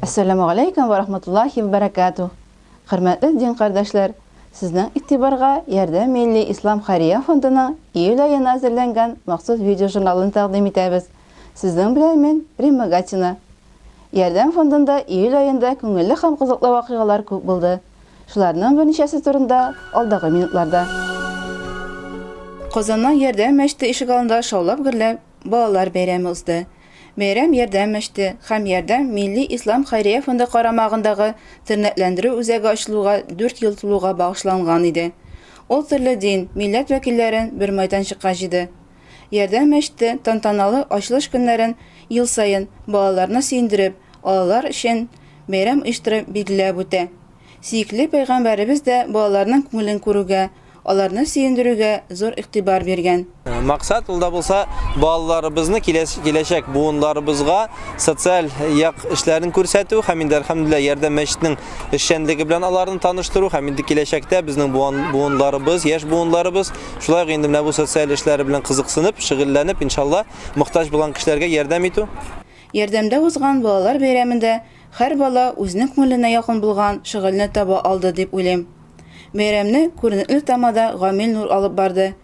Әссәламү галәйкүм вә рахматуллахи вә бәрәкәтүһ. Хөрмәтле дин кардәшләр, сезнең игътибарга Ярдәм милли ислам хәйрия фондының июль аена әзерләнгән махсус видеожурналын тәкъдим итәбез. Сезнең белән мин, Римма Гатина. Ярдәм фондында июль аенда күңелле һәм кызыклы вакыйгалар күп булды. Шуларның берничәсе турында алдагы минутларда. Казанның Ярдәм мәчете ишегалдында шаулап-гөрләп балалар бәйрәме узды. Бәйрәм Ярдәм мәчете һәм Ярдәм милли ислам хәйрия фонды карамагындагы тернәкләндерү үзәге ачылуга дүрт ел тулуга багышланган иде. Ул төрле дин, милләт вәкилләрен бер мәйданчыкка җыйды. Ярдәм мәчете тантаналы ачылыш көннәрен ел саен, балаларны сөендереп, алалар өчен бәйрәм оештырып билгеләп үтә. Сөекле пәйгамбәребез дә балаларның күңелен күрүгә, аларны сөендерүгә зур игътибар биргән. Максат ул да булса балаларыбызны киләчәк буынларыбызга социаль як эшләрен күрсәтү һәм инде әлхәмдүлилләһ Ярдәм мәчетенең эшчәнлеге белән аларны таныштыру һәм инде киләчәктә безнең буынларыбыз, яшь буынларыбыз шулай ук инде менә бу социаль эшләре белән кызыксынып, шөгыльләнеп, иншалла, мохтаҗ булган кешеләргә ярдәм итү. Ярдәмдә узган балалар бәйрәмендә һәр бала үзенең күңеленә якын булган шөгыльне таба алды дип уйлыйм. Бәйрәмне күренекле тамада Гамил Нур алып барды.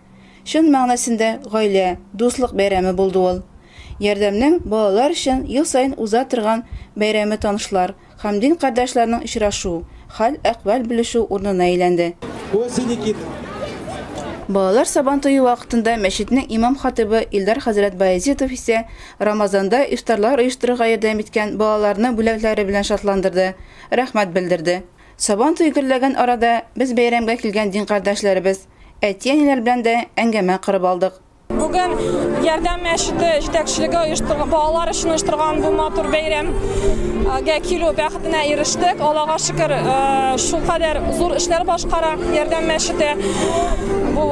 Чын мәгънәсендә гаилә, дуслык бәйрәме булды ул. Ярдәмнең балалар өчен ел саен уза торган бәйрәме танышлар һәм дин кардәшләрнең очрашу, хәл-әхвәл белешү урынына әйләнде. Балалар Сабантуе вакытында мәчетнең имам-хатыйбы Илдар хәзрәт Баязитов исә Рамазанда ифтарлар оештырырга ярдәм иткән балаларны бүләкләре белән шатландырды, рәхмәт белдерде. Сабан туе гөрләгән арада без бәйрәмгә килгән дин кардәшләребез, әти-әниләр белән дә әңгәмә корып алдык. Бүген Ярдәм мәчете җитәкчелеге оештырган, балалар өчен оештырган бу матур бәйрәмгә килү бәхетенә ирештек. Аллага шөкер, э, шулкадәр зур эшләр башкара Ярдәм мәчете. Бу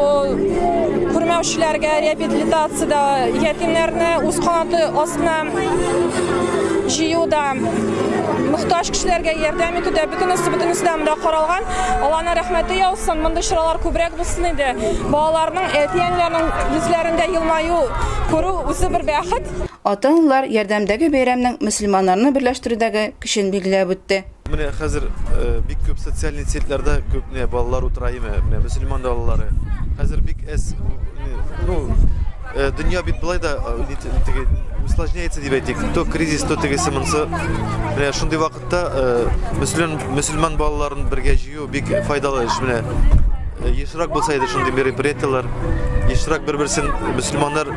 күрмәүчеләргә реабилитациядә, ятимнәрне үз канаты астына җыюда, мохтаҗ кешеләргә ярдәм итүдә бөтенесе бөтенесе дә монда каралган. Алланың рәхмәте яусын, мондый чаралар күбрәк булсын иде. Балаларның, әти-әниләрнең йөзләрендә елмаю күрү үзе бер бәхет. Ата-аналар ярдәмдәге бәйрәмнең мөселманнарны берләштерүдәге көчен билгеләп үтте. Менә хәзер бик күп социальный сетьләрдә күп менә балалар утыра име, менә мөселман балалары. Хәзер бик әз, ну, дөнья бит болай да теге усложняется дип әйтик. То кризис, то тегесе монсы. Менә шундый вакытта мөселман мөселман балаларын бергә җыю бик файдалы эш. Менә ешрак булса иде шундый мероприятиеләр, ешрак бер-берсен мөселманнар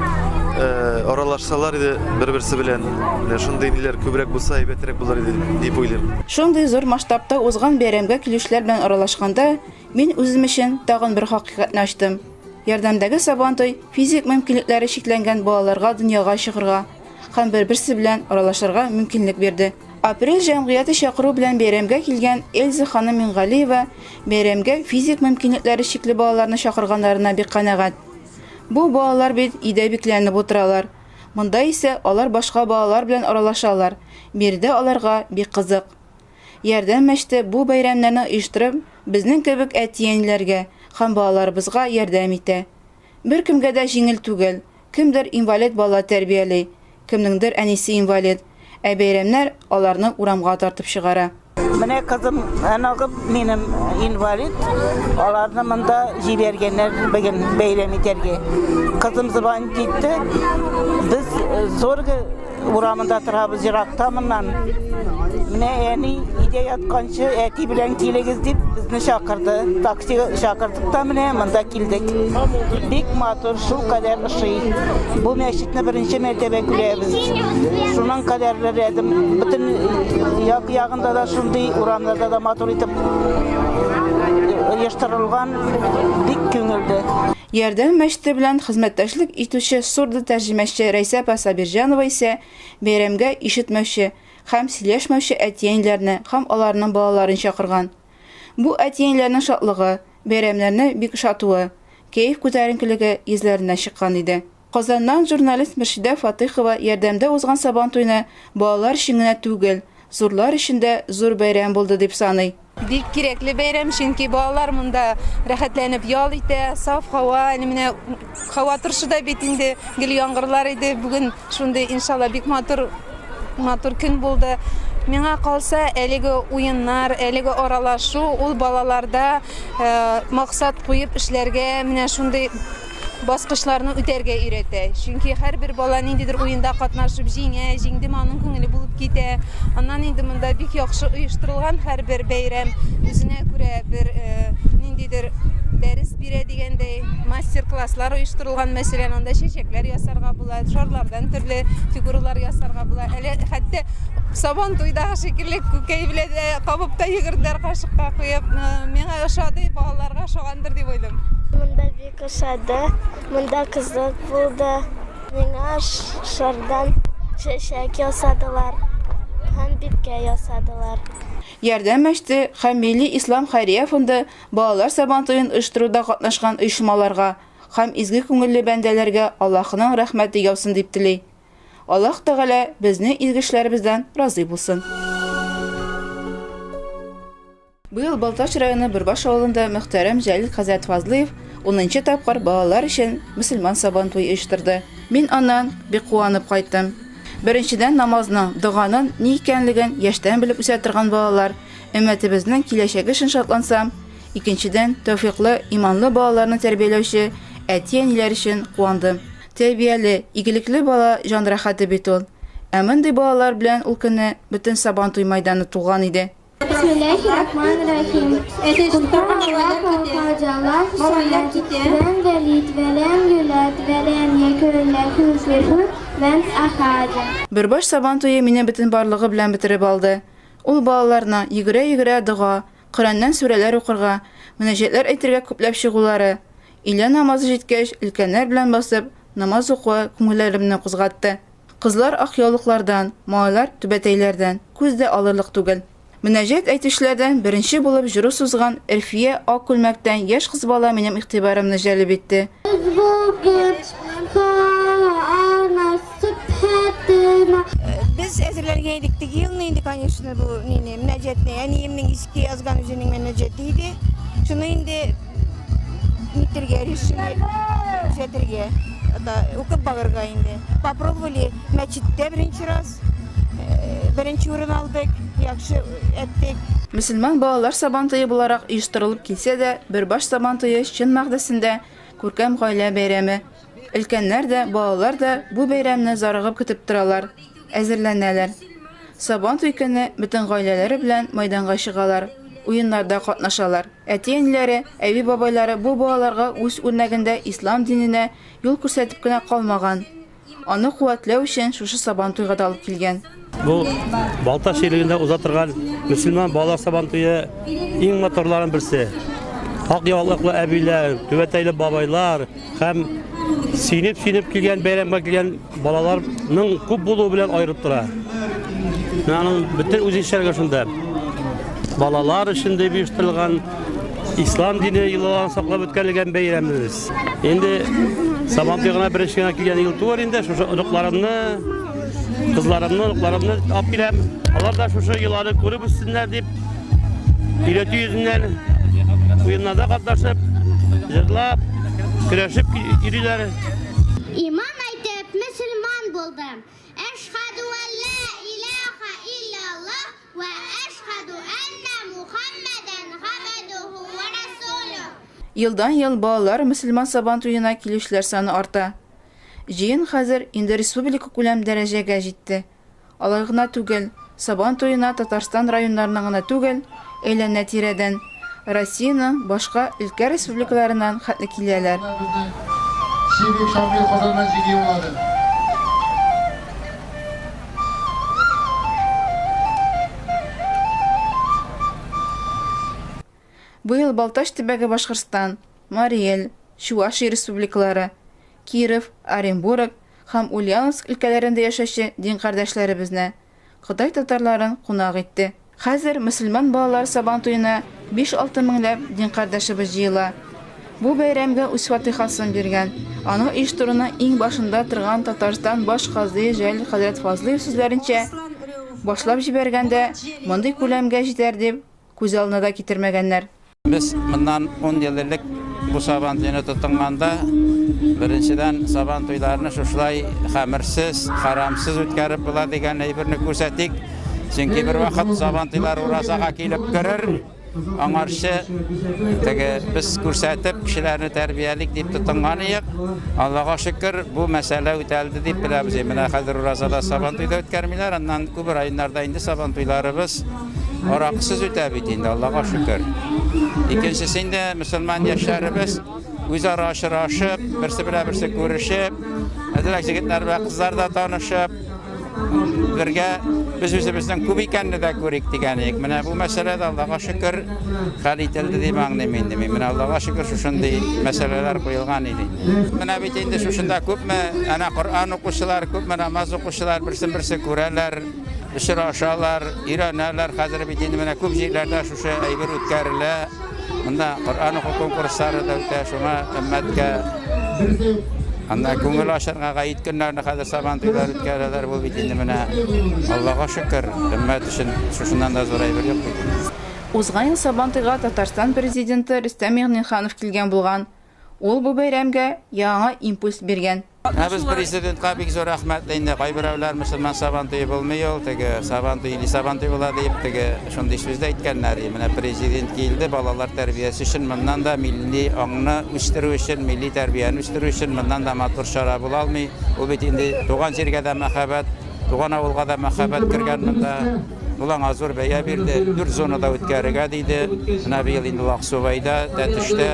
аралашсалар иде бер-берсе белән. Менә шундый ниләр күбрәк булса, әйбәтрәк булыр иде дип уйлыйм. Шундый зур масштабта узган бәйрәмгә килүчеләр белән аралашканда, мин үзем өчен тагын бер хакыйкатьне ачтым. Ярдәмдәге Сабантуй физик мөмкинлекләре чикләнгән балаларга дөньяга чыгырга һәм бер-берсе белән аралашырга мөмкинлек бирде. Апрель җәмгыяте чакыру белән бәйрәмгә килгән Эльза ханым Мингалиева бәйрәмгә физик мөмкинлекләре чикле балаларны чакырганнарына бик канәгать. Бу балалар бит өйдә бикләнеп утыралар. Монда исә алар башка балалар белән аралашалар, биредә аларга бик кызык. Ярдәм мәчете бу бәйрәмнәрне оештырып, безнең кебек әти-әниләргә һәм балаларыбызга ярдәм итә. Беркемгә дә җиңел түгел, кемдер инвалид бала тәрбияли, кемнеңдер әнисе инвалид, ә бәйрәмнәр аларны урамга тартып чыгара. Менә кызым, оныгым минем инвалид, аларны монда җибәргәннәр бүген бәйрәм итәргә. Кызым звонить итте, без Зорге Урамында торабыз, еракта моннан. Менә әни өйдә ятканчы әти белән килегез дип безне чакырды. Такси чакырдык та менә монда килдек. Бик матур, шул кадәр ошый. Бу мәчетне беренче мәртәбә күрәбез. Шуның кадәрле рәдем. Бөтен як ягында да шундый, урамнарда да матур итеп оештырылган. Бик күңелле. Ярдәм мәчете белән хезмәттәшлек итүче сурдо-тәрҗемәче Рәйсә апа Сабирҗанова исә бәйрәмгә ишетмәүче һәм сөйләшмәүче әти-әниләрне һәм аларның балаларын чакырган. Бу әти-әниләрнең шатлыгы, бәйрәмнәрне бик ошатуы, кәеф күтәренкелеге йөзләренә чыккан иде. Казаннан журналист Мөршидә Фатыйхова Ярдәмдә узган Сабантуйны балалар өчен генә түгел, зурлар өчен дә зур бәйрәм булды дип саный. Бик кирәкле бәйрәм, чөнки балалар монда рәхәтләнеп ял итә, саф һава, әле менә һава торышы да бит инде гел яңгырлар иде. Бүген шундый, иншалла, бик матур матур көн булды. Миңа калса, әлеге уеннар, әлеге аралашу ул балаларда максат куеп эшләргә, менә шундый баскычларны үтәргә өйрәтә. Чөнки һәрбер бала ниндидер уенда катнашып җиңә, җиңдеме аның күңеле булып китә. Аннан инде монда бик яхшы оештырылган һәрбер бәйрәм үзенә күрә бер ниндидер дәрес бирә дигәндәй, мастер-класслар оештырылган, мәсәлән, анда чәчәкләр ясарга була, шарлардан төрле фигуралар ясарга була. Әле хәтта Сабан туйдагы шикелле күкәй белән дә кабып та йөгерделәр кашыкка куеп. Миңа ошады, балаларга ошагандыр дип уйлыйм. Монда бик ошады, монда кызык булды. Миңа шардан чәчәк ясадылар һәм бибкә ясадылар. Ярдәм мәчете һәм Милли ислам хәйрия фонды балалар Сабантуен оештыруда катнашкан оешмаларга һәм изге күңелле бәндәләргә Аллаһының рәхмәте яусын дип тели. Аллаһ Тәгалә безне изге эшләребездән разый булсын. Быел Балтач районы Бөрбаш авылында мөхтәрәм Җәлил хәзрәт Фазлыев унынчы тапкыр балалар өчен мөселман Сабантуе оештырды. Мин аннан бик куанып кайттым. Беренчедән, намазның, доганың ни икәнлеген яшьтән белеп үсә торган балалар, өммәтебезнең киләчәге өчен шатлансам, икенчедән, тәүфыйклы, иманлы балаларны тәрбияләүче әти-әниләр өчен куандым. Тәрбияле, игелекле бала җан рәхәте бит ул. Ә мондый балалар белән ул көнне бөтен Сабантуй мәйданы тулган иде. Бисмилләһир-рахманир-рахим. Ләм вәлид вә ләм юләд вә ләм йәкүн ләһү куфүвән әхәд. Бөрбаш Сабан туе мине бөтен барлыгы белән бөтереп алды. Ул балаларның, йөгерә-йөгерә дога, Коръәннән сүрәләр укырга, мөнәҗәтләр әйтергә күпләп чыгулары, өйлә намазы җиткәч, өлкәннәр белән басып, намаз укуы күңелләремне кузгатты. Кызлар ак яулыклардан, малайлар түбәтәйләрдән, күз дә алырлык түгел. Мөнәҗәт әйтүчеләрдән беренче булып җыру сузган Өрфия ак күлмәктән яшь кыз бала минем игътибарымны җәлеп итте. Без бүген Коръән сөбхәтенә. Без әзерләнгән идек теге елны инде, конечно, бу нине, мөнәҗәтне. Әниемнең иске язган үзенең мөнәҗәте иде. Шуны инде нитергә решили, күрсәтергә, укып багырга инде. Попробовали мәчеттә беренче раз, беренче урын алдык, яхшы әттек. Мөселман балалар Сабантуе буларак оештырылып килсә дә, Бөрбаш Сабантуе чын мәгънәсендә күркәм гаилә бәйрәме. Өлкәннәр дә, балалар да бу бәйрәмне зарыгып көтеп торалар, әзерләнәләр. Сабантуй көне бөтен гаиләләре белән мәйданга чыгалар, уеннарда катнашалар. Әти-әниләре, әби-бабайлары бу балаларга үз үрнәгендә ислам диненә юл күрсәтеп кенә калмаган, аны куәтләү өчен шушы Сабантуйга да алып килгән. Бу Балтач җирлегендә уза торган мөселман балалар Сабантуе иң матурларының берсе. Ак яулыклы әбиләр, түбәтәйле бабайлар һәм сөенеп-сөенеп килгән бәйрәмгә килгән балаларның күп булуы белән аерылып тора. Менә аның бөтен үзенчәлеге шунда. Балалар өчен дип оештырылган ислам дине йолаларын саклап үткәрелгән бәйрәмебез. Инде Сабантуй гына беренче генә килгән ел түгел инде, шушы оныкларымны, кызларымны, оныкларымны алып киләм. Алар да шушы йоланы күреп үссеннәр дип, өйрәтү йөзеннән уеннарда катнашып, җырлап, көрәшеп йөриләр. Иман әйтеп, мөселман булдым. Әшһәдү әллә илаһа илляллаһ вә әшһәдү әннә Мухәммәдән габдүһү вә расүлүһ. Елдан-ел балалар мөселман Сабан туена килүчеләр саны арта. Җыен хәзер инде республикакүләм дәрәҗәгә җитте. Алай гына түгел, Сабан туена Татарстан районнарыннан гына түгел, әйләнә-тирәдән, Россиянең башка өлкә-республикаларыннан хәтле киләләр. Чебик Шамил Казаннан җиңү яулады. Быел Балтач төбәге Башкортстан, Марий Эл, Чувашия республикалары, Киров, Оренбург һәм Ульяновск өлкәләрендә яшәүче дин кардәшләребезне, Кытай татарларын кунак итте. Хәзер мөселман балалар Сабантуена биш-алты меңләп дин кардәшебез җыела. Бу бәйрәмгә үз фатыйхасын биргән, аны оештыруның иң башында торган Татарстан баш казые Җәлил хәзрәт Фазлыев сүзләренчә, башлап җибәргәндә мондый күләмгә җитәр дип күз алдына да китермәгәннәр. Без моннан ун ел элек бу Сабан туена тотынганда, беренчедән, Сабан туйларны шушылай хәмерсез, харамсыз үткәреп була дигән әйберне күрсәтик. Чөнки бер вакыт Сабантуйлар уразага килеп керер, аңарчы теге без күрсәтеп кешеләрне тәрбиялик дип тотынган идек. Аллага шөкер, бу мәсьәлә үтәлде дип беләбез. Менә хәзер уразада Сабантуй да үткәрмиләр, аннан күп районнарда инде Сабантуйларыбыз аракысыз үтә бит инде, Аллага шөкер. Икенчесе инде мөселман яшьләребез үзара очрашып, берсе белән берсе күрешеп, әзрәк егетләр белән кызлар да танышып, бергә без үзебезнең күп икәнне дә күрик дигән идек. Менә бу мәсьәлә дә Аллага шөкер хәл ителде дип аңлыйм инде мин. Менә Аллага шөкер шушындый мәсьәләләр куелган иде. Менә бит инде шушында күпме әнә Коръән укучылар, күпме намаз укучылар берсен-берсе күрәләр, очрашалар, өйрәнәләр. Хәзер бит инде менә күп җирләрдә шушы әйбер үткәрелә. Монда Коръән уку конкурслары да үтә, шуңа өммәткә анда күңел ачарга гает көннәрне хәзер сабан туйлар үткәрәләр. Бу бит инде менә Аллага шөкер, өммәт өчен шушыннан да зур әйбер юк бит. Узган ел Сабантуйга Татарстан Президенты Рөстәм Миңнеханов килгән булган. Ул бу бәйрәмгә яңа импульс биргән. Ә без президентка бик зур рәхмәтле инде. Кайберәүләр мөселман Сабантуе булмый ул, теге Сабантуй или Сабантуй була дип, теге шундый сүз дә әйткәннәр. И менә президент килде, балалар тәрбиясе өчен моннан да милли аңны үстерү өчен, милли тәрбияне үстерү өчен моннан да матур чара була алмый. Ул бит инде туган җиргә дә мәхәббәт, туган авылга да мәхәббәт кергән монда. Ул аңа зур бәя бирде, дүрт зонада үткәрергә диде. Менә быел инде ул Аксубайда, Тәтештә,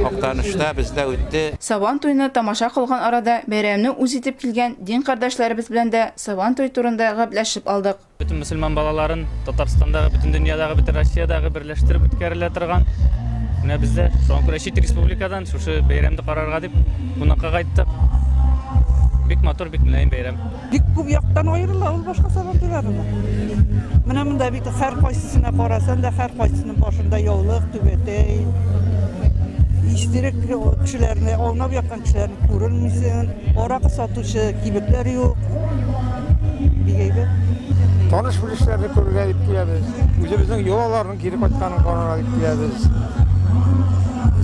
Актанышта, бездә үтте. Сабан туена тамаша кылган арада бәйрәмне үз итеп килгән дин кардәшләребез белән дә Сабан туе турында гәпләшеп алдык. Бөтен мөселман балаларын Татарстандагы, бөтен дөньядагы, бөтен Россиядагы берләштереп үткәрелә торган. Менә без дә шуңа күрә чит республикадан шушы бәйрәмне карарга дип кунакка кайттык. Бик матур, бик мөлаем бәйрәм. Бик күп яктан аерыла ул башка сабантуйлардан. Менә монда бит һәр кайсысына карасан да, һәр кайсысының башында яулык, түбәтәй. Истерек кешеләрне, аунап яткан кешеләрне күрелмисең. Аракы сатучы кибетләр юк. Бик әйбәт. Таныш белешләрне күрергә дип киләбез. Үзебезнең йолаларның кире кайтканын карарга дип киләбез.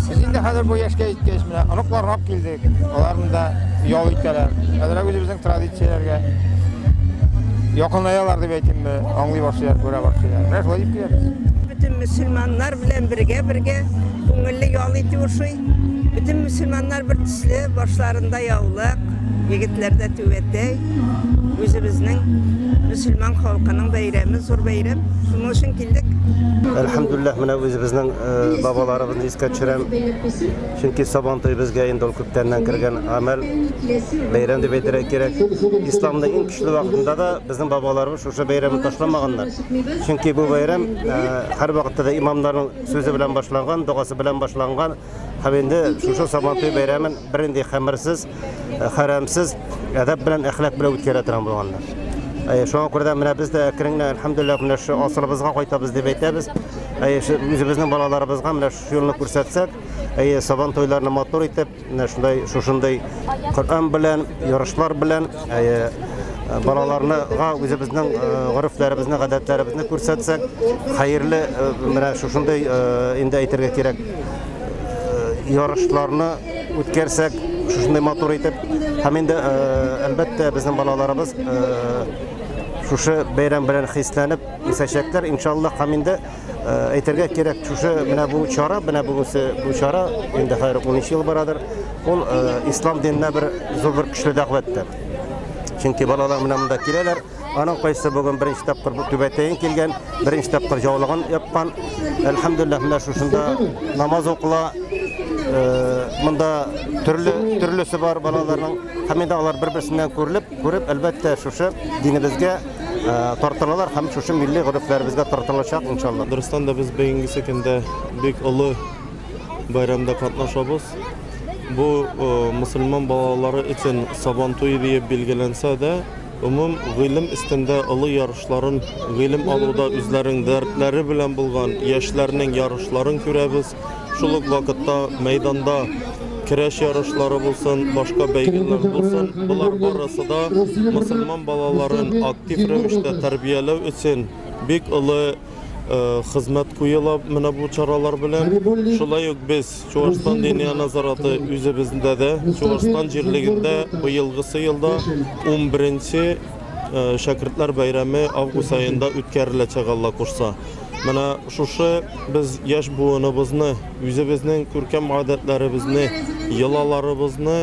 Без инде хәзер бу яшькә җиткәч, менә оныкларны алып килдек. Алар монда ял итәләр. Әзрәк үзебезнең традицияләргә якынаялар дип әйтимме, аңлый башлыйлар, күрә башлыйлар. Менә шулай дип киләбез. Бөтен мөселманнар белән бергә-бергә күңелле ял итү ошый. Бөтен мөселманнар бер төсле, башларында яулык, егетләрдә түбәтәй. Үзебезнең мөселман халкының бәйрәме, зур бәйрәм. Шуның өчен килдек. Әлхәмдүлилләһ, менә үзебезнең э, бабаларыбызны искә төшерәм. Чөнки Сабантуй безгә инде ул күптәннән кергән гамәл, бәйрәм дип әйтергә кирәк. Исламның иң көчле вакытында да безнең бабаларыбыз шушы бәйрәмне ташламаганнар. Чөнки бу бәйрәм э, һәрвакытта да имамнарның сүзе белән башланган, догасы белән башланган. Һәм инде шушы Сабантуй бәйрәмен бернинди хәмерсез, э, хәрәмсез, әдәп белән, әхлак белән үткәрә торган булганнар. Э, шуңа күрә дә менә без дә әкрен генә, әлхәмдүлилләһ, менә шушы асылыбызга кайтабыз дип әйтәбез. Үзебезнең балаларыбызга менә шушы юлны күрсәтсәк, Әйе, сабан туйларны матур итеп, менә шундай шушындый Коръән белән, ярышлар белән, әйе, балаларныга үзебезнең горефләребезне, гадәтләребезне күрсәтсәк, хәерле менә шушындый инде әйтергә кирәк, ярышларны үткәрсәк, шушындый матур итеп, һәм инде әлбәттә безнең балаларыбыз шушы бәйрәм белән хисләнеп үсәчәкләр, иншаллаһ, һәм инде Әйтергә кирәк, шушы менә бу чара, менә бүгенге бу чара инде хәзер 13 ел барадыр. Ул ислам диненә бер зур бер көчле дәгъвәттер. Чөнки балалар менә монда киләләр. Аның кайсы бүген беренче тапкыр бу түбәтәен килгән, беренче тапкыр яулыгын япкан. Әлхәмдүлилләһ, менә шушында намаз укыла. Монда төрле төрлесе бар балаларның. Һәм инде алар бер-берсеннән күрелеп, күреп, әлбәттә, шушы динебезгә тартылалар һәм шушы милли горефләребезгә тартылачак, иншалла. Дөрестән дә без бүгенгесе көндә бик олы бәйрәмдә катнашабыз. Бу мөселман балалары өчен Сабан туе диеп билгеләнсә дә, умум гыйлем өстендә олы ярышларын, гыйлем алуда үзләренең дәртләре белән булган яшьләрнең ярышларын күрәбез. Шул ук вакытта мәйданда көрәш ярышлары булсын, башка бәйгеләр булсын, болар барысы да мөселман балаларын актив рәвештә тәрбияләү өчен бик олы э, хезмәт куела менә бу чаралар белән. Шулай ук без Чуашстан Диния назараты үзебездә дә, Чуашстан җирлегендә быелгысы елда 11 нче. Шәкертләр бәйрәме август аенда үткәреләчәк, Алла кушса. Менә шушы без яшь буыныбызны, үзебезнең күркәм гадәтләребезне, йолаларыбызны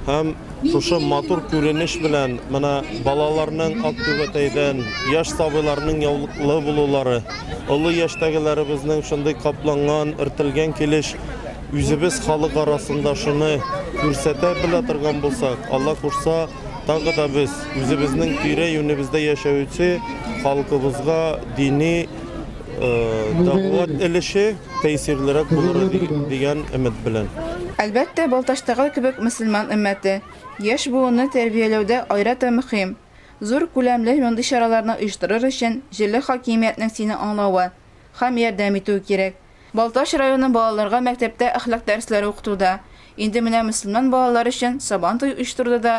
һәм шушы матур күренеш белән менә балаларның ак түбәтәйдән, яшь сабыйларның яулыклы булулары, олы яшьтәгеләребезнең шундый капланган, өртелгән килеш үзебез халык арасында шуны күрсәтә белә торган булсак, Алла кушса, Тагы да без үзебезнең тирә-юнебездә яшәүче халкыбызга дини дәгъват өлеше тәэсирлерәк булыр дигән өмет белән. Әлбәттә, Балтачтагы кебек мөселман өммәте, яшь буынны тәрбияләүдә аерата мөһим. Зур күләмле мондый чараларны оештырыр өчен җирле хакимиятнең сине аңлавы һәм ярдәм итүе кирәк. Балтач районы балаларга мәктәптә әхлак дәресләре укытуда, инде менә мөселман балалар өчен Сабантуй оештыруда да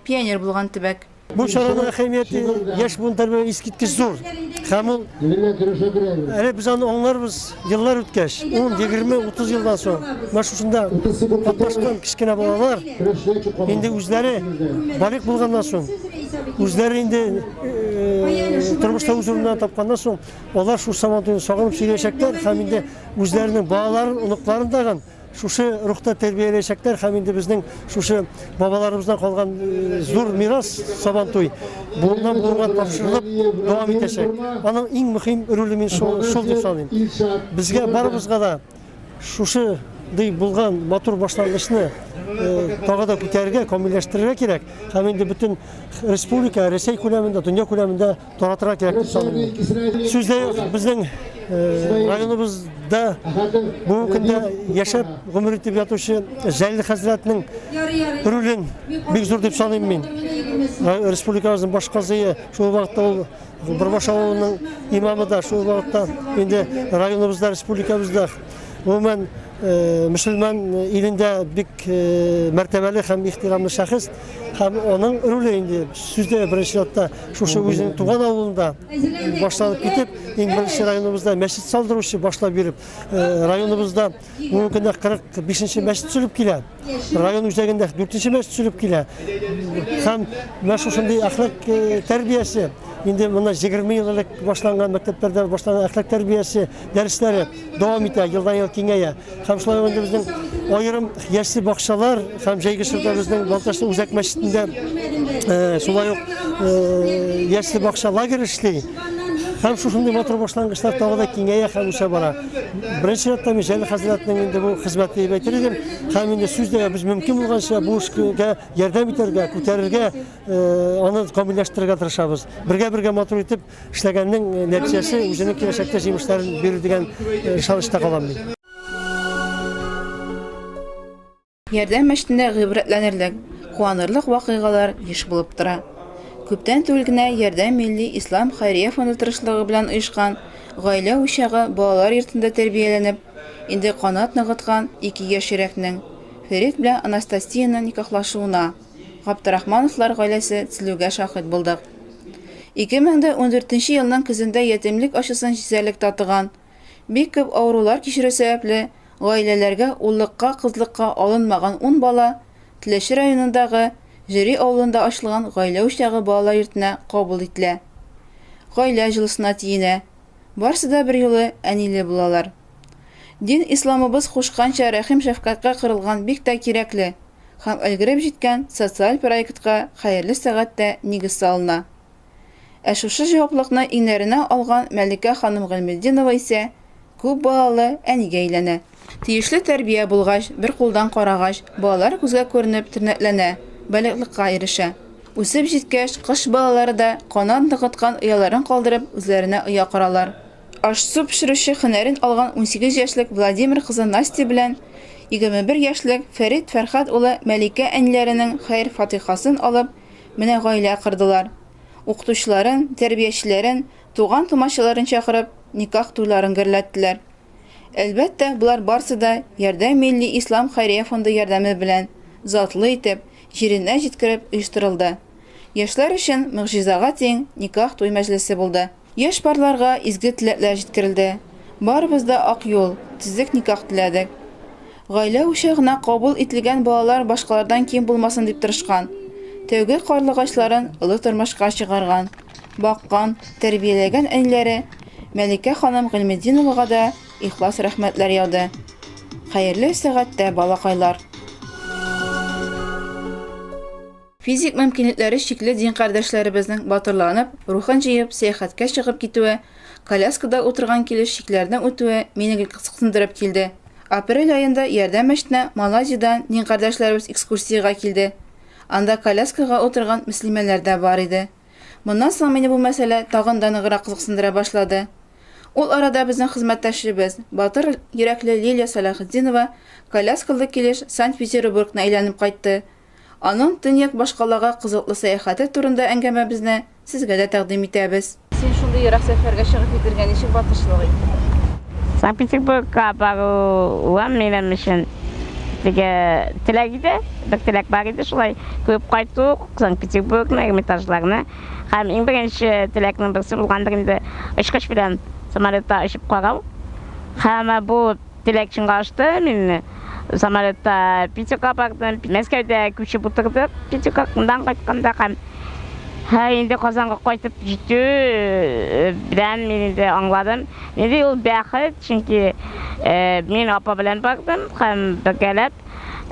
пионер булган төбәк. Бу чараның әһәмияте яшь буын тәрбияләүгә искиткеч зур. Һәм ул әле без аны аңларбыз еллар үткәч, 10, 20, 30 елдан соң. Менә шушында катнашкан кечкенә балалар инде үзләре балигъ булганнан соң, үзләре инде тормышта үз урыннарын тапканнан соң, Алар шул Сабантуйны сагынып сөйләячәкләр һәм инде үзләренең балаларын, оныкларын тагын шушы рухта тәрбияләячәкләр һәм инде безнең шушы бабаларыбыздан калган э, зур мирас Сабантуй буыннан буынга тапшырылып дәвам итәчәк. Аның иң мөһим роле мин шул, шул дип саныйм. Безгә барыбызга да шушы ди булган матур башлангычны э, тагы да күтәрергә, камилләштерергә кирәк һәм инде бөтен республика, Рәсәй күләмендә, дөнья күләмендә таратырга кирәк дип саныйм мин. Сүз дә юк, безнең э, районыбызда бүгенге көндә яшәп, гомер итеп ятучы Җәлил хәзрәтнең ролен бик зур дип саныйм мин. Республикабызның баш казые, шул вакытта ул Бормаш авылының имамы да, шул вакытта инде районыбызда, республикабызда гомумән э, мөселман илендә бик э, мәртәбәле һәм ихтирамлы шәхес һәм аның роле инде сүздә беренче чиратта Шушы үзенең туган авылында башланып китеп, иң беренче районыбызда мәчет салдыручы башлап йөреп, э, районыбызда бүгенге көндә 45 мәчет төзелеп килә. Район үзәгендә 4 мәчет төзелеп килә. Һәм менә шушындый әхлак э, тәрбиясе, инде моннан 20 ел элек башланган мәктәпләрдә башланган әхлак тәрбиясе дәресләре дәвам итә, елдан-ел киңәя. Һәм шулай ук инде безнең аерым яшьле бакчалар һәм җәйге чорда безнең Балтачның үзәк мәчетендә э, шулай ук э, яшьле бакча лагерь эшли. Һәм шушындый матур башлангычлар тагы да киңәя һәм үсә бара. Беренче чиратта мин Җәлил хәзрәтнең инде бу хезмәте дип әйтер идем. Һәм инде сүз дә без мөмкин булганча бу эшкә ярдәм итәргә, күтәрергә, э, аны камилләштерергә тырышабыз. Бергә-бергә матур итеп Эшләгәннең нәтиҗәсе үзенең киләчәктә җимешләрен бирер дигән ышанычта калам мин. Ярдәм мәчетендә гыйбрәтләнерлек, куанырлык вакыйгалар еш булып тора. Күптән түгел генә Ярдәм милли ислам хәйрия фонды тырышлыгы белән оешкан Гаилә учагы балалар йортында тәрбияләнеп, инде канат ныгыткан ике яшь йөрәкнең, Фәрит белән Анастасиянең никахлашуына, Габдрахмановлар гаиләсе төзелүгә шаһит булдык. 2014 елның көзендә ятимлек ачысын сизәрлек татыган, бик күп авырулар кичерү сәбәпле, гаиләләргә уллыкка-кызлыкка алынмаган ун бала Теләче районындагы Җөри авылында ачылган Гаилә учагы балалар йортына кабул ителә. Гаилә җылысына тиенә. Барсы да берьюлы әниле булалар. Дин исламыбыз кушканча рәхим-шәфкатькә корылган бик тә кирәкле һәм өлгереп җиткән социаль проектка хәерле сәгатьтә нигез салына. Ә шушы җаваплыкны иңнәренә алган Мәликә ханым Гыйльметдинова исә күп балалы әнигә әйләнә. Тиешле тәрбия булгач, бер кулдан карагач, балалар күзгә күренеп тернәкләнә, балигълыкка ирешә. Үсеп җиткәч, кош балалары да канат ныгыткан ояларын калдырып, үзләренә оя коралар. Аш-су пешерүче һөнәрен алган 18 яшьлек Владимир кызы Настя белән 21 яшьлек Фәрит Фәрхәт улы Мәликә әниләренең хәер-фатыйхасын алып, менә гаилә кордылар. Укытучыларын, тәрбиячеләрен, туган-тумачаларын чакырып, никах туйларын гөрләттеләр. Әлбәттә, болар барсы да Ярдәм милли ислам хәйрия фонды ярдәме белән, затлы итеп, җиренә җиткереп оештырылды. Яшьләр өчен могҗизага тиң никах туй мәҗлесе булды. Яшь парларга изге теләкләр җиткерелде. Барыбыз да ак юл, төзек никах теләдек. Гаилә учагына кабул ителгән балалар башкалардан ким булмасын дип тырышкан. Тәүге карлыгачларын олы тормышка чыгарган. баккан, тәрбияләгән әниләре Мәликә ханым Гыйльметдиновага да ихлас рәхмәтләр яуды. Хәерле сәгатьтә, балакайлар! Физик мөмкинлекләре чикле дин кардәшләребезнең батырланып, рухын җыеп, сәяхәткә чыгып китүе, коляскада утырган килеш чикләрне үтүе мине гел кызыксындырып килде. Апрель аенда Ярдәм мәчетенә Малайзиядән дин кардәшләребез экскурсиягә килде. Анда коляскага утырган мөслимәләр дә бар иде. Моннан соң мине бу мәсьәлә тагын да ныграк кызыксындыра башлады. Ул арада безнең хезмәттәшебез, батыр йөрәкле Лилия Сәлахетдинова коляскалы килеш Санкт-Петербургны әйләнеп кайтты. Аның төньяк башкалага кызыклы сәяхәте турында әңгәмәбезне сезгә дә тәкъдим итәбез. Син шундый ерак сәфәргә чыгып китергә ничек батырчылык иттең? Санкт-Петербургка баруым минем өчен теге теләк иде, бер теләк бар иде шулай күреп кайту Санкт-Петербургны, Эрмитажларны. Һәм иң беренче теләкнең берсе булгандыр инде очкыч белән самолетта очып карау. Һәм бу Теләк чынга ашты, мин самолетта Питерга бардым, Мәскәүдә күчеп утырдык Питерга, моннан кайтканда һәм һә инде Казанга кайтып җитү э, белән мин инде аңладым, нинди ул бәхет, чөнки э, мин апа белән бардым һәм бергәләп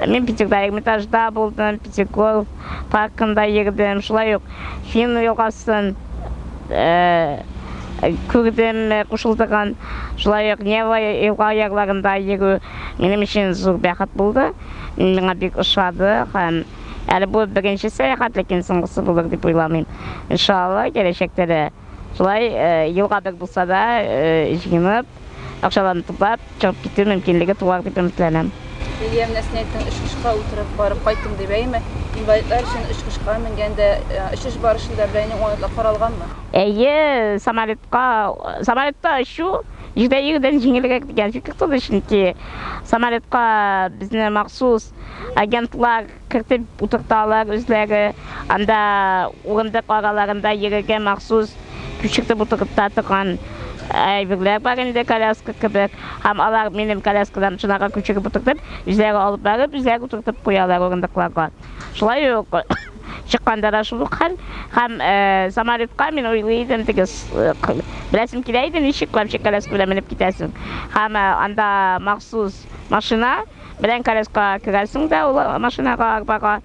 мин Питерда Эрмитажда булдым, Петергоф паркында йөрдем, шулай ук Фин елгасын э, күрдем кушылдыгын. Шулай ук Нева елга ярларында йөрү минем өчен зур бәхет булды. Миңа бик ошады һәм әле бу беренче сәяхәт, ләкин соңгысы булыр дип уйламыйм. Иншалла, киләчәктә дә шулай елга бер булса да җыенып, акчаларны туплап, чыгып китү мөмкинлеге туар дип өметләнәм. Лилия, менә син әйттең, очкычка утырып барып кайттым дип, әйеме? Инвалидлар өчен очкычка менгәндә, очыш барышында берәр нинди уңайлыклар каралганмы? Әйе, самолетка, самолетта очу җирдә йөрүдән җиңелрәк дигән фикер туды, чөнки самолетка безне махсус агентлар кертеп утырталар үзләре, анда урындык араларында йөрергә махсус күчертеп утырта торган әйберләр бар инде, коляска кебек. Һәм алар минем коляскадан чанага күчереп утыртып, үзләре алып барып, үзләре утыртып куялар урындыкларга. Шулай ук чыкканда да шул ук хәл. Һәм э, самолетка мин уйлый идем, теге э, беләсем килә иде, ничек вообще коляска белән менеп китәсең. Һәм э, анда махсус машина Белән коляскага керәсең дә ул машинага, арбага,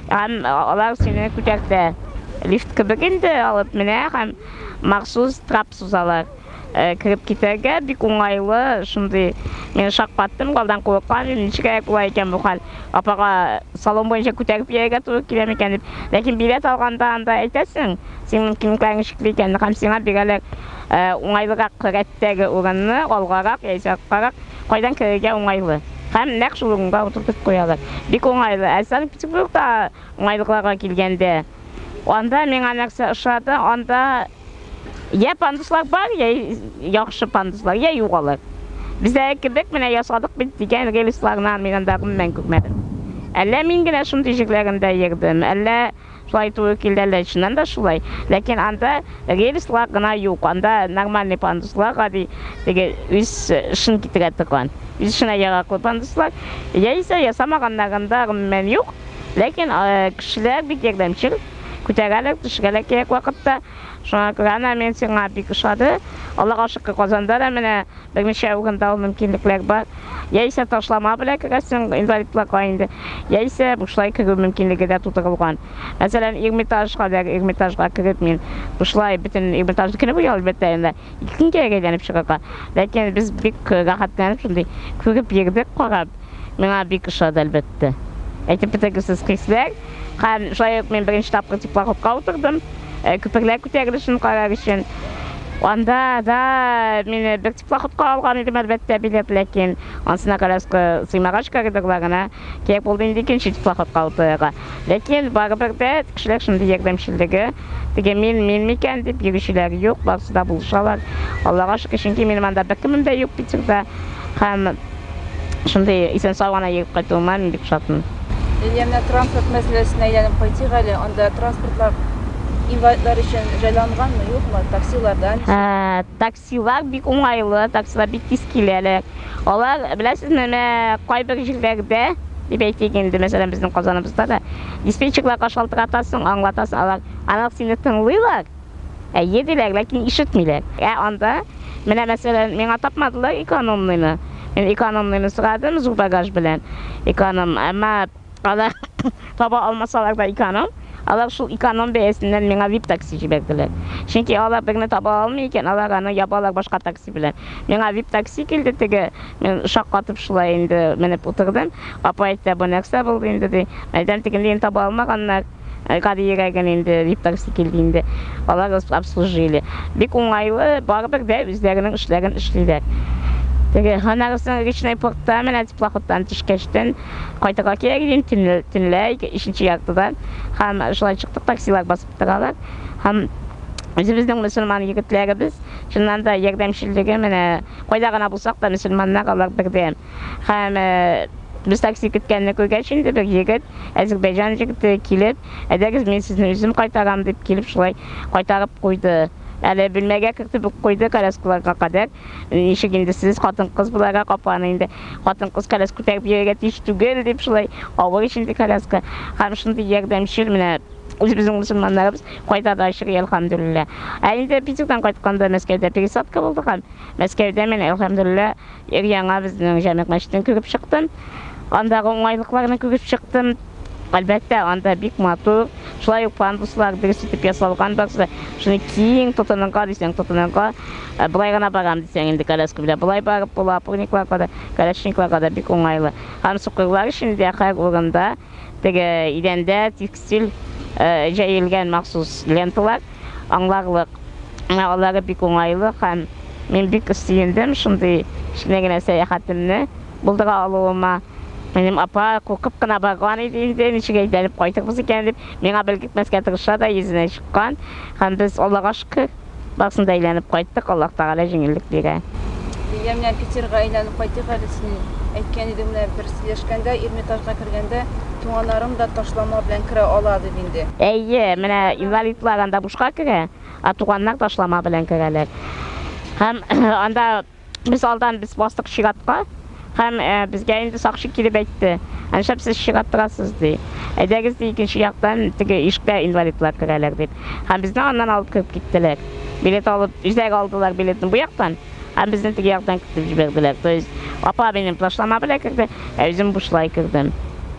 һәм алар сине күтәртә. Лифт кебек инде алып менә һәм махсус трап сузалар. Э, кереп китәргә бик уңайлы, шундый мин шаккаттым, алдан курыккан идем, ничегрәк була икән бу хәл. Апага салон буенча күтәреп йөрергә туры килә микән дип. Ләкин билет алганда анда әйтәсең, синең мөмкинлекләрең чикле икән һәм сиңа бирәләр э, уңайлырак рәттәге урынны, алгарак яисә арткарак. Кайдан керергә уңайлы. Һәм нәкъ шул урынга утыртып куялар. Бик уңайлы. Ә Санкт-Петербургта уңайлыкларга килгәндә, анда миңа нәрсә ошады, анда я пандуслар бар, я яхшы пандуслар, я юк алар. Бездәге кебек менә ясадык бит дигән рельсларны мин анда гомумән күрмәдем. Әллә мин генә шундый җирләрендә йөрдем, әллә Шулай туры килде әллә, чыннан да шулай. Ләкин анда рельслар гына юк. Анда нормальный пандуслар, гади теге үз эшен китерә торган, үз эшенә яраклы пандуслар. Яисә ясамаганнарында гомумән юк. Ләкин кешеләр бик ярдәмчел, күтәрәләр, төшерәләр кирәк вакытта. Шуңа күрә әнә мин сиңа бик ошады. Аллага шөкер, Казанда да менә Берничә урында ул мөмкинлекләр бар. Яисә ташлама белән керәсең, инвалидларга инде, яисә бушлай керү мөмкинлеге дә тудырылган. Мәсәлән, Эрмитаж кадәр Эрмитажга кереп мин бушлай бөтен Эрмитажны көне буе әлбәттә инде ике көн кирәк әйләнеп чыгарга. Ләкин без бик рәхәтләнеп шундый күреп йөрдек, карап. Миңа бик ошады, әлбәттә. Әйтеп бетергесез хисләр. Һәм шулай ук мин беренче тапкыр теплоходка утырдым. Э, күперләр күтәрелешен карар өчен. Анда да мине бер теплоходка алган идем, әлбәттә, билет, ләкин ансына коляска сыймагач коридорларына кирәк булды инде икенче теплоходка утырырга. Ләкин барыбер дә кешеләр шундый ярдәмчеллеге, теге мин, мин микән дип йөрүчеләр юк, барысы да булышалар. Аллага шөкер, чөнки минем анда беркемем дә юк Питерда. Һәм шундый исән-сау гына йөреп кайтуыма мин бик шатмын. Лилия, менә транспорт мәсьәләсенә әйләнеп кайтыйк әле. Анда транспортлар инвалидлар өчен җайланганмы, юкмы? Таксиларда ничек? Таксилар бик уңайлы, таксилар бик тиз киләләр. Алар, беләсезме, менә кайбер җирләрдә, дип әйтик инде, мәсәлән, безнең Казаныбызда да, диспетчерларга шалтыратасың, аңлатасың, алар, алар сине тыңлыйлар. Әйе диләр, ләкин ишетмиләр. Ә анда, менә мәсәлән, миңа тапмадылар экономныйны. Мин экономныйны сорадым, зур багаж белән эконом. Әмма алар таба алмасалар да эконом, алар шул эконом бәясеннән миңа вип такси җибәрделәр. Чөнки алар берне таба алмый икән, алар аны ябалар башка такси белән. Миңа вип такси килде теге, мин шаккатып шулай инде менеп утырдым. Апа әйтә, бу нәрсә булды инде ди. Мәйдан тегендәен таба алмаганнар. Гади йөрәген инде вип такси килде инде. Алар обслужили. Бик уңайлы, барыбер дә үзләренең эшләрен эшлиләр. Теге аннары речной портта менә теплоходтан төшкәчтен кайтырга кирәк иде төнлә, төнлә өченче яртыдан. Һәм шулай чыктык, таксилар басып торалар. Һәм үзебезнең мөселман егетләребез чыннан да ярдәмчеллеге менә кайда гына булсак та мөселманнар алар бердәм. Һәм без такси көткәнне күргәч инде бер егет, Әзербәйҗан егете килеп, әйдәгез мин сезне үзем кайтарам дип килеп шулай кайтарып куйды. Әле бүлмәгә кертеп үк куйды коляскаларга кадәр. Ничек инде сез хатын-кыз буларак апаны инде хатын-кыз коляска күтәреп йөрергә тиеш түгел дип шулай авыр ич инде коляска. Һәм шундый ярдәмчел менә үзебезнең мөселманнарыбыз кайда да очрый, әлхәмдүлилләһ. Ә инде Питердан кайтканда Мәскәүдә пересадка булды һәм Мәскәүдә мин, әлхәмдүлилләһ, Өр-яңа безнең Җәмигъ мәчетен күреп чыктым. Андагы уңайлыкларны күреп чыктым. Әлбәттә, анда бик матур. Шулай ук пандуслар дөрес итеп ясалган барсы. Шуны киң тотынырга дисәң, тотынырга. Э, болай гына барам дисәң инде коляска белән болай барып була, опорникларга да, колясочникларга да бик уңайлы. Һәм сукырлар өчен дә һәр урында теге идәндә текстиль э, җәелгән махсус ленталар аңларлык. Менә алары бик уңайлы һәм мин бик сөендем шундый кечкенә генә сәяхәтемне булдыра алуыма. Минем апа куркып кына барган иде инде, ничек әйләнеп кайтырбыз икән дип, миңа белгертмәскә тырыша да, йөзенә чыккан. Һәм без, Аллага шөкер, барысын да әйләнеп кайттык, Аллаһ Тәгалә җиңеллек бирә. Лилия, менә Питерга әйләнеп кайтыйк әле, син әйткән идең менә бер сөйләшкәндә, Эрмитажга кергәндә, туганнарым да ташлама белән керә ала дип инде. Әйе, менә инвалидлар анда бушка керә, ә туганнар ташлама белән керәләр. Һәм анда без алдан без бастык чиратка, һәм безгә инде сакчы килеп әйтте, ә нишләп сез чират торасыз, ди. Әйдәгез, ди, икенче яктан теге ишектә инвалидлар керәләр, дип. Һәм безне аннан алып кереп киттеләр. Билет алып, үзләре алдылар билетны бу яктан, һәм безне теге яктан кертеп җибәрделәр. То есть апа минем ташлама белән керде, ә үзем бушлай кердем.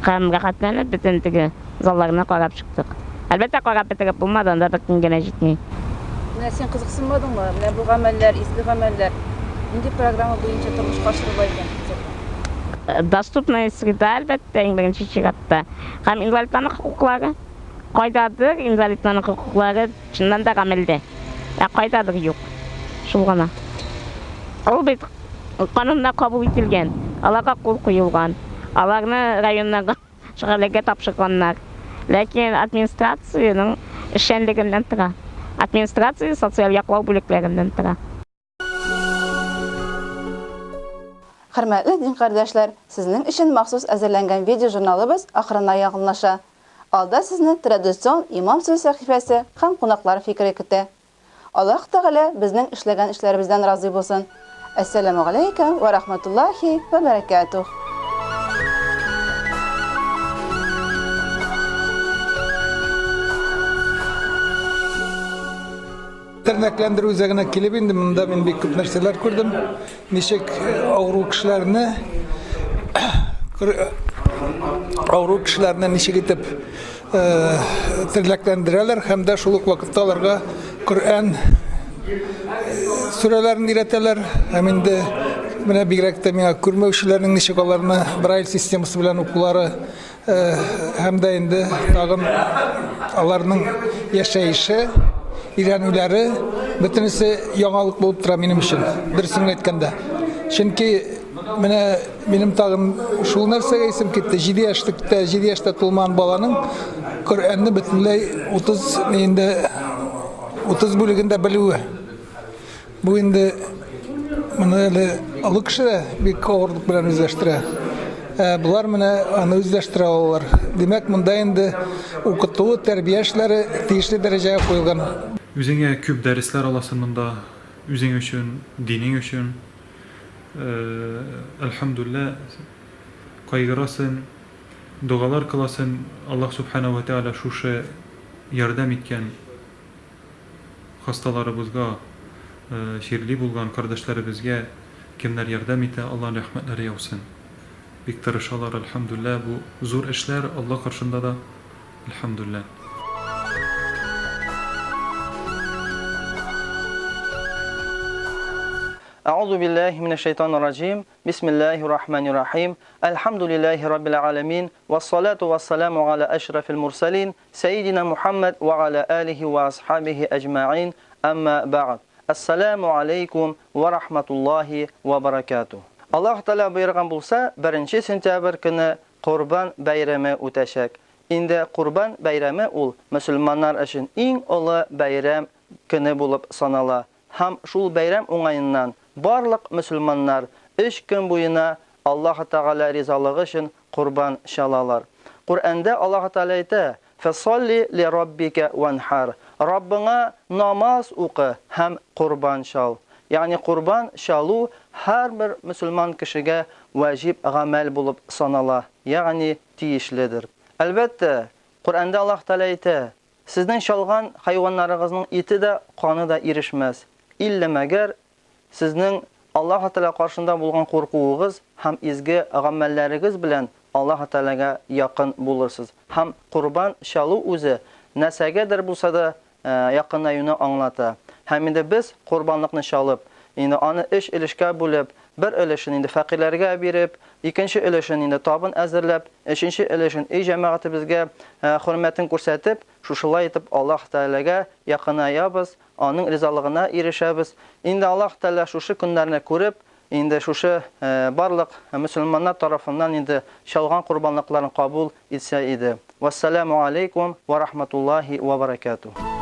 Һәм рәхәтләнеп бөтен теге залларны карап чыктык. Әлбәттә, карап бетереп булмады, анда бер көн генә җитми. Менә син кызыксынмадыңмы? Менә бу гамәлләр, изге гамәлләр нинди программа буенча тормышка ашырыла икән Питерда? Доступная среда, әлбәттә, иң беренче чиратта. Һәм инвалидларның хокуклары. Кайдадыр инвалидларның хокуклары чыннан да гамәлдә, ә кайдадыр юк. Шул гына. Ул бит кануннар кабул ителгән, аларга кул куелган, аларны районнарга шәһәрләргә тапшырганнар. Ләкин администрациянең эшчәнлегеннән тора. Администрация социаль яклау бүлекләреннән тора. Хөрмәтле дин кардәшләр, сезнең өчен махсус әзерләнгән видеожурналыбыз ахырына якынлаша. Алда сезне традицион Имам сүзе сәхифәсе һәм кунаклар фикере көтә. Аллаһ Тәгалә безнең эшләгән эшләребездән разый булсын. Әссәламү галәйкәм вә рахматуллаһи вә бәрәкәтүһ. Тернәкләндерү үзәгенә килеп инде монда мин бик күп нәрсәләр күрдем. Ничек э, авыру кешеләрне авыру кешеләрне ничек итеп э, тернәкләндерәләр һәм дә шул ук вакытта аларга Коръән э, сүрәләрен өйрәтәләр һәм инде менә бигрәк тә миңа күрмәүчеләрнең ничек аларны Брайль системасы белән укулары Һәм дә инде тагын аларның яшәеше, өйрәнүләре бөтенесе яңалык булып тора минем өчен, дөресен әйткәндә. Чөнки менә минем тагын шул нәрсәгә исем китте. 7 яшьлектә, 7 яшьтә тулмаган баланың Коръәнне бөтенләй 30 инде 30 бүлегендә белүе. Бу инде моны әле олы кеше дә бик авырлык белән үзләштерә. Ә болар менә аны үзләштерә алалар. Димәк, монда инде укыту, тәрбия эшләре тиешле дәрәҗәгә куелган. Үзеңә күп дәресләр аласың монда, үзең өчен, динең өчен. Әлхәмдүлилләһ, кайгырасың, догалар кыласың, Аллаһ Сүбхәнәһү вә Тәгалә шушы ярдәм иткән. Хасталарыбызга, чирли булган кардәшләребезгә кемнәр ярдәм итә, Аллаһның рәхмәтләре яусын. Бик тырышалар, әлхәмдүлләһ, бу зур эшләр Аллаһ каршында да, әлхәмдүлләһ. Әгъузу биллаһи минәш шәйтанир раҗим. Бисмиллаһир рахманир рахим. Әлхәмдүлиллаһи раббил галәмин. Вассалату вассаламу галя әшрафил мурсалин. Сәйидина Мухаммад вә галя алихи вә асхабихи әҗмәгыйн. Әмма бәгъд. Әссәламү алейкум вә рахматуллаһи вә баракатуһ. Аллаһ Тәгалә боерган булса, беренче сентябрь көне Корбан бәйрәме үтәчәк. Инде Корбан бәйрәме ул мөселманнар өчен иң олы бәйрәм көне булып санала. Һәм шул бәйрәм уңаеннан барлык мөселманнар өч көн буена Аллаһы Тәгалә ризалыгы өчен корбан чалалар. Коръәндә Аллаһы Тәгалә әйтә, Фәсалли ли раббика ванхар. Раббыңа намаз укы һәм корбан чал. Ягъни корбан чалу һәрбер мөселман кешегә ваҗиб гамәл булып санала, ягъни тиешледер. Әлбәттә, Коръәндә Аллаһ Тәгалә әйтә, Сезнең чалган хайваннарыгызның ите дә, каны да ирешмәс, иллә мәгәр сезнең Аллаһ Тәгалә каршында булган куркуыгыз һәм изге гамәлләрегез белән Аллаһ Тәгаләгә якын булырсыз. Һәм корбан чалу үзе нәрсәгәдер булса да якынаюны аңлата. Һәм инде без корбанлыкны чалып, инде аны өч өлешкә бүлеп, бер өлешен инде фәкыйрьләргә биреп, икенче өлешен инде табын әзерләп, Өченче өлешен өй җәмәгатебезгә хөрмәтен күрсәтеп, шушылай итеп Аллаһ Тәгаләгә якынаябыз, Аның ризалыгына ирешәбез. Инде Аллаһ Тәгалә шушы көннәрне күреп, инде шушы барлык мөселманнар тарафыннан инде чалган корбанлыкларын кабул итсә иде. Вәссәламү алейкум вә рахматуллаһи вә баракатуһ.